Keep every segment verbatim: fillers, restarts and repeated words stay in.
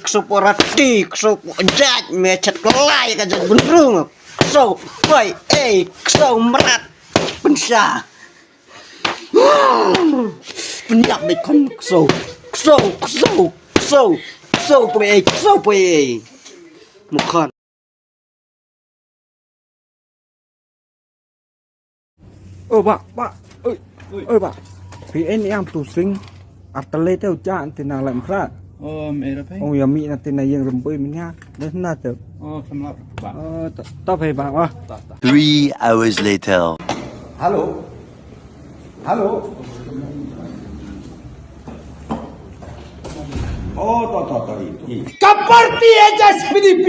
Ksew porati, ksew pojat, me chat kelai ka jat benrung. Ksew, oi, ei, ksew merat. Pensha. Penyap dei khon ksew. Ksew, ksew, ksew. Ksew poi ei, ksew poi ei. Mukhan. Ơ ba, ba. Ơi, ơi ba. Phi en yang tu sing. Artele te ucha antina lem khra. Ơ, me ra phi. Ong ya mi na tina yang rembui minya. Deh na te. Ơ, kham lap ba. Ơ, ta phi ba wa. Three hours later. Hello. Hello. Oh, to, to, to, i, i. Ka parti H S P D P.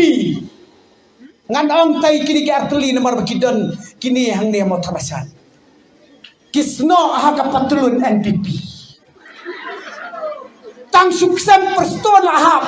Ngan ong tai kini ki arteli namar ba ki don kini hangne mo thabasan. Ki snoh ha ka patlun N P P. Tang suk sem perston la hap.